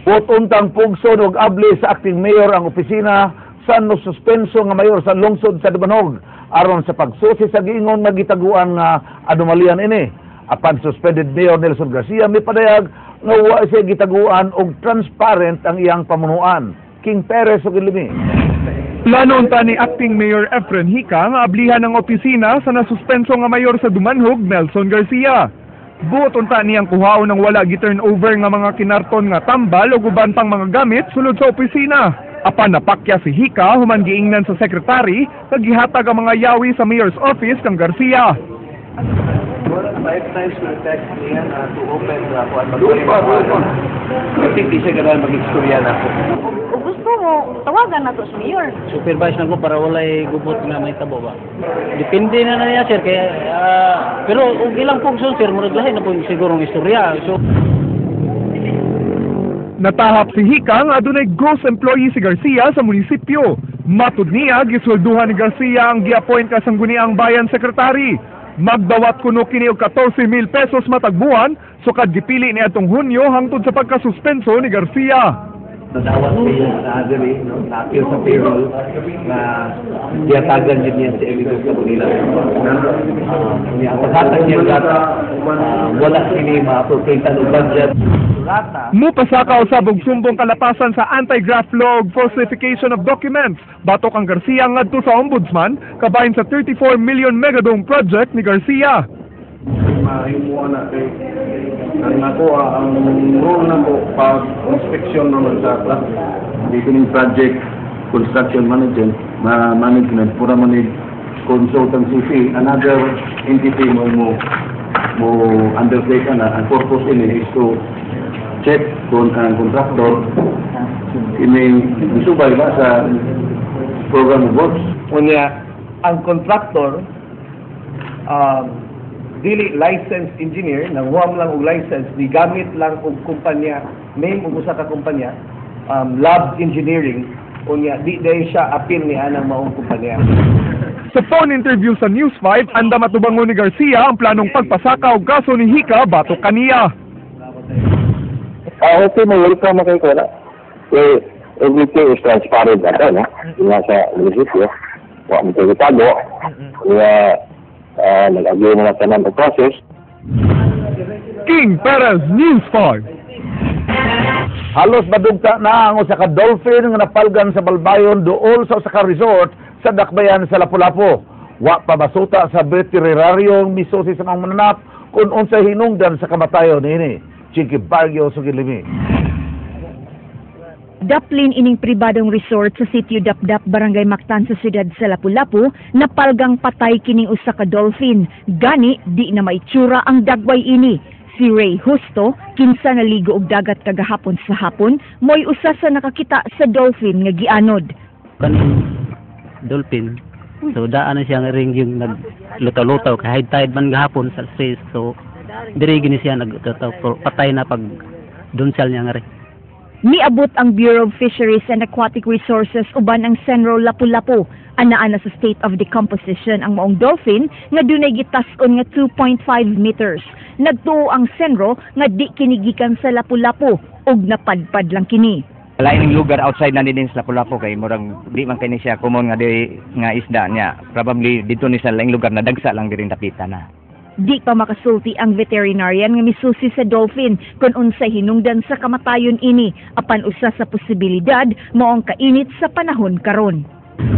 Buot untang pugson og abli sa acting mayor ang opisina sa nasuspenso nga mayor sa lungsod sa Dumanjug aron sa pagsusi sa giingon nga gitaguan nga anomalyan ini. Apan suspended Mayor Nelson Garcia mipadayag nga wa siya gitaguan og transparent ang iyang pamunuan. King Perez og ilimi. Plano unta ni Acting Mayor Efren Hica nga ablihan ang opisina sa nasuspenso nga mayor sa Dumanjug, Nelson Garcia. Buot unta niyang kuhaon ang wala gi-turn over nga mga kinarton nga tambal ug uban pang mga gamit sulod sa opisina. Apan napakya si Hica human giingnan sa secretary nga gihatag ang mga yawi sa mayor's office kang Garcia. Five times ko text niya na to open the kuan. Mag I think di siya ganahan mag-istorya na ako. Kung gusto mo, tawagan na to sa mayor. Supervise na ko para walay gubot nga may tabo ba. Depende na na niya, sir, kaya pero og ilang pugson, sir, murag lahi na po siguro ang istorya. So Natahap si Hica nga adunay gross employee si Garcia sa munisipyo. Matud niya, giswelduhan ni Garcia ang gi-appoint ka sangguniang bayan secretary. Magdawat kuno kini og 14 mil pesos matag buwan sukad gipili ni atong Hunyo hangtod sa pagkasuspenso ni Garcia. Nadawat niya sa adiri, no? Na-appear sa payroll na gihatagan din niya si Emilio Cabonila. Niya, ang paghatag niya data, wala kini ma-appropriate og budget. Mupasaka usab og sumbong kalapasan sa anti-graft law ug falsification of documents batok ang Garcia ngadto sa ombudsman kabahin sa 34 million megadome project ni Garcia. Mahimo na kay ang ako ang role nako pag inspection naman sa class dito ning project construction management ma management pura man ni consultancy fee, another entity mo undertake na. Ang purpose ini is to check kung ang contractor ini misubay ba sa program of works. Unya, ang contractor, dili licensed engineer, nanguha lang og license, gigamit lang og kumpanya, name og usa ka kumpanya, lab engineering, unya di dahil siya appeal ni anang maong kumpanya. Sa phone interview sa News 5, andam atubangon ni Garcia ang planong pagpasaka og kaso ni Hica batok kaniya. Ah, okay, may welcome na kayo ko na. Eh, everything is transparent na no? Nga sa munisipyo, wa mo tayo tago. Nga, nag-agree na tanan og process. King Perez, News 5. Halos madugta na ang usa ka dolphin nga napalgan sa Balbayon duol sa usa ka resort sa Dakbayan sa Lapu-Lapu. Wa pa masuta sa veterinaryong misusi sa mga mananap kung unsay hinungdan sa kamatayon niini. Chiki Barrio Sugilimi. Daplin ining pribadong resort sa sitio Dapdap, Barangay Mactan sa siyudad sa Lapu-Lapu, napalgang patay kining usa ka dolphin. Gani di na maitsura ang dagway ini. Si Ray Justo, kinsa naligo og dagat kagahapon sa hapon, mo'y usa sa nakakita sa dolphin nga gianod. Kaning dolphin. So daan na siya nga ring yung naglutaw-lutaw kay high tide man gahapon sa 6. So diri gini siya naglutaw, pero patay na pag dunsal niya nga rin. Niabot ang Bureau of Fisheries and Aquatic Resources uban ang Cenro Lapu-Lapu. Anaa na sa state of decomposition ang maong dolphin nga dunay gitas-on nga 2.5 meters. Nagtuo ang Cenro nga di kini gikan sa Lapu-Lapu ug napadpad lang kini. Lain lugar outside na din sa Lapu-Lapu kay murag di man kini siya common nga di nga isda niya. Probably dito ni sa laing lugar na dagsa lang diri dapita na. Di pa makasulti ang veterinarian nga misusi sa dolphin kung unsay hinungdan sa kamatayon ini, apan usa sa posibilidad mao ang kainit sa panahon karon.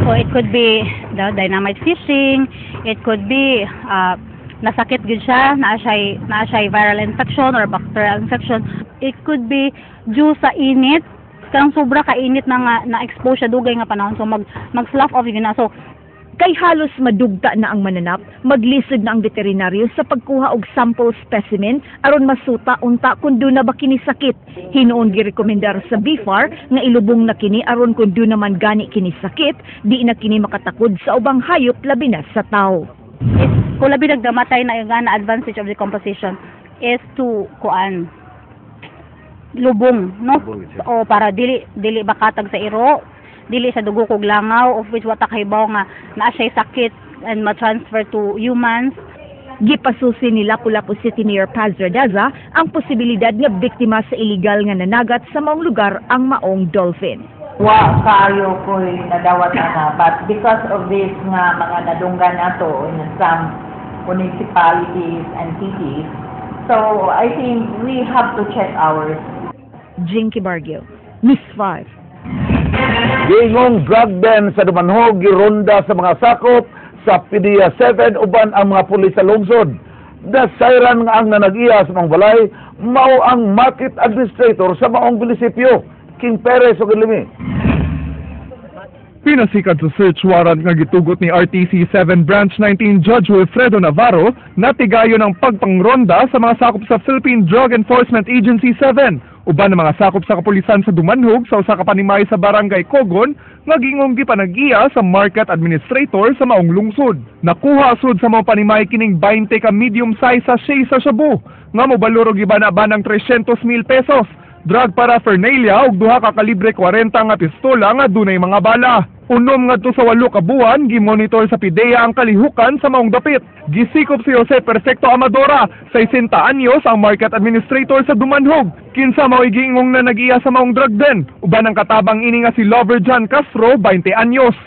So it could be the dynamite fishing, it could be nasakit gyud siya, naa siya viral infection or bacterial infection. It could be due sa init, kanang sobra ka init na nga na-expose siya dugay nga panahon, so mag slough off yun na. So Kay halos madugta na ang mananap, maglisod na ang veterinaryo sa pagkuha og sample specimen aron masuta unta kung duna ba kini sakit. Hinuon girekomendar sa BFAR nga ilubong na kini aron kung duna man gani kini sakit, di na kini makatakod sa ubang hayop, labi na sa tao. If kung labi nagdamatay na yung nga na advanced stage of decomposition is to kuan, lubong, no, o para dili makatag sa iro, dili sa dugo kog langaw, of which wa ta kahibaw nga naa siya sakit and ma-transfer to humans. Gipasusi ni Lapu-Lapu City Mayor Paz Radaza ang posibilidad nga biktima sa illegal nga nanagat sa maong lugar ang maong dolphin. Wa kaayo ko'y nadawat ana, but because of this nga mga nadunggan nato in some municipalities and cities, so I think we have to check ours. Jinky Bargio, News 5. Giingong drug den sa Dumanhog gironda sa mga sakop sa PDEA 7 uban ang mga pulis sa lungsod. Nasayran nga ang nanag-iya sa mga balay mao ang market administrator sa maong munisipyo. King Perez og limi. Pinasikat sa search warrant nga gitugot ni RTC 7 Branch 19 Judge Wilfredo Navarro na tigayon ang pagpangronda sa mga sakop sa Philippine Drug Enforcement Agency 7 uban ang mga sakop sa kapulisan sa Dumanhog sa usa ka panimay sa Barangay Kogon nga gingong gipanag-iya sa market administrator sa maong lungsod. Nakuha sud sa maong panimay kining 20 ka medium size sachet sa shabu nga mobalor og iban-abanang 300 mil pesos, drug paraphernalia ug duha ka kalibre 40 nga pistola nga dunay mga bala. Unom ngadto sa 8 ka buwan gimonitor sa PDEA ang kalihukan sa maong dapit. Gisikop si Jose Perfecto Amadora, 60 anyos, ang market administrator sa Dumanhog. Kinsa mao'y giingong na nag-iya sa maong drug den. Uban ang katabang ini nga si Lover John Castro, 20 anyos.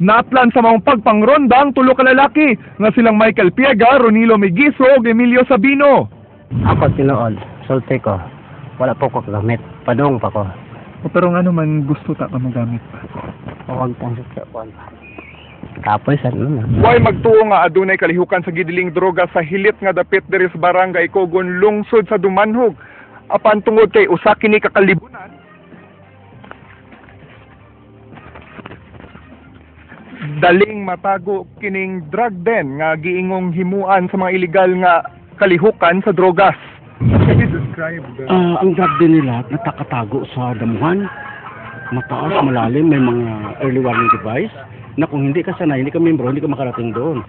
Naatlan sa maong pagpangronda ang tulo ka lalaki nga silang Michael Piega, Ronilo Megiso ug Emilio Sabino. Ako tinuod, sulti ko. Wala po ko kagamit. Padung pa ko. Pero ngano man gusto ta ka mogamit? Huwag tang sa kuan. Kapoy sa ano na. Way magtuo nga adunay kalihukan sa gidiling droga sa hilit nga dapit diri sa Barangay Kogon, lungsod sa Dumanhog. Apan tungod kay usa kini ka kalibunan, daling matago kining drug den nga giingong himuan sa mga illegal nga kalihukan sa drogas. Can you describe the Ang drug den nila natakatago sa damuhan, mataas, malalim, may mga early warning device na kung hindi ka sanay, hindi ka membro, hindi ka makarating doon.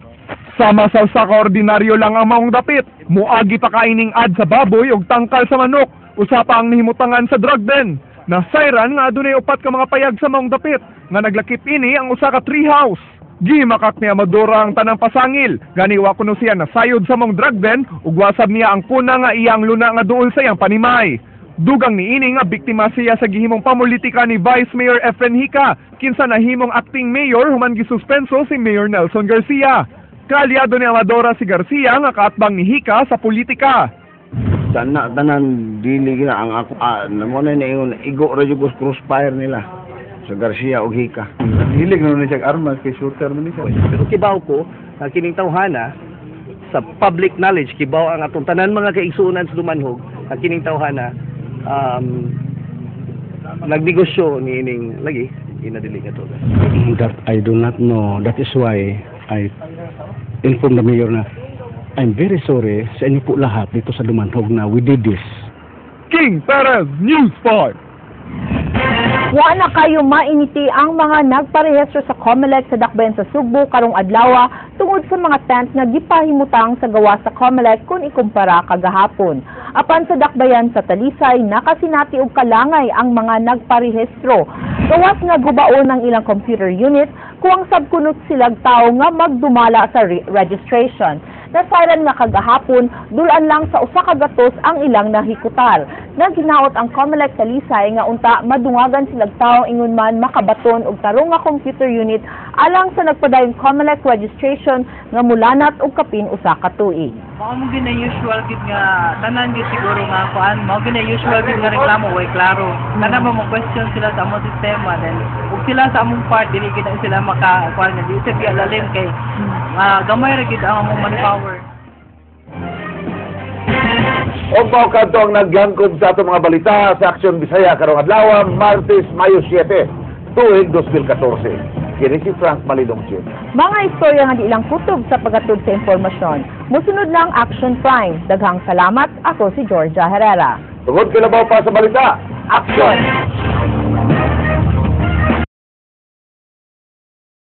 Sama sa usa ka ordinaryo lang ang maong dapit. Muagi pa kaining ad sa baboy ug tangkal sa manok. Usa pa ang nahimutangan sa drug den. Nasayran nga adunay upat ka mga payag sa maong dapit nga naglakip ini ang usa ka treehouse. Gimakak ni Amadora ang tanang pasangil. Gani wa kuno siya nasayod sa maong drug den ug wasab niya ang kuna nga iyang luna nga duol sa iyang panimay. Dugang niini nga biktima siya sa gihimong pamulitika ni Vice Mayor Efren Hica, kinsa nahimong acting mayor human gisuspenso si Mayor Nelson Garcia. Kaalyado ni Amadora si Garcia nga kaatbang ni Hica sa politika. Sana tanan dili gina ang ako mo na ingon igo ra jud crossfire nila sa Garcia ug Hica. Hilig na siya armas kay shooter man siya. Pero kibaw ko nga kining tawhana sa public knowledge, kibaw ang atong tanan mga kaigsuonan sa Dumanhog nga kining tawhana nagnegosyo ni ining lagi inadili ka to. That I do not know. That is why I inform the mayor na I'm very sorry sa inyo po lahat dito sa Dumanhog na we did this. King Perez, News 5. Wa na kayo mainiti ang mga nagparehistro sa COMELEC sa Dakbayan sa Sugbo karong adlaw tungod sa mga tent nga gipahimutang sa gawa sa COMELEC kung ikumpara kagahapon. Apan sa Dakbayan sa Talisay, nakasinati og kalangay ang mga nagparehistro. Gawas nga gubaon ang ilang computer unit, kuwang sab kuno silag tawo nga magdumala sa registration. Nasayran nga kagahapon, dulan lang sa usa ka gatos ang ilang nahikutar. Naginaot ang COMELEC Talisay nga unta madungagan silag tawo ingon man makabaton og tarong nga computer unit alang sa nagpadayong COMELEC registration nga mulanat og kapin usa ka tuig. Mao mo gina usual gid nga tanan gid siguro nga kuan, mao gina usual gid nga reklamo, way klaro. Tanan mo mo question sila sa among sistema, then ug sila sa among part dili gid na sila maka kuan nga di sa lalim kay gamay ra gid ang among manpower. Og mao kadto ang nagyangkob sa atong mga balita sa Aksyon Bisaya karong adlaw, Martes, Mayo 7, tuig 2014. Kini si Frank Malidong Jr. Mga istorya nga di ilang kutob sa paghatod sa impormasyon. Musunod lang Action Prime. Daghang salamat. Ako si Georgia Herrera. Tungod kay labaw pa sa balita, Action!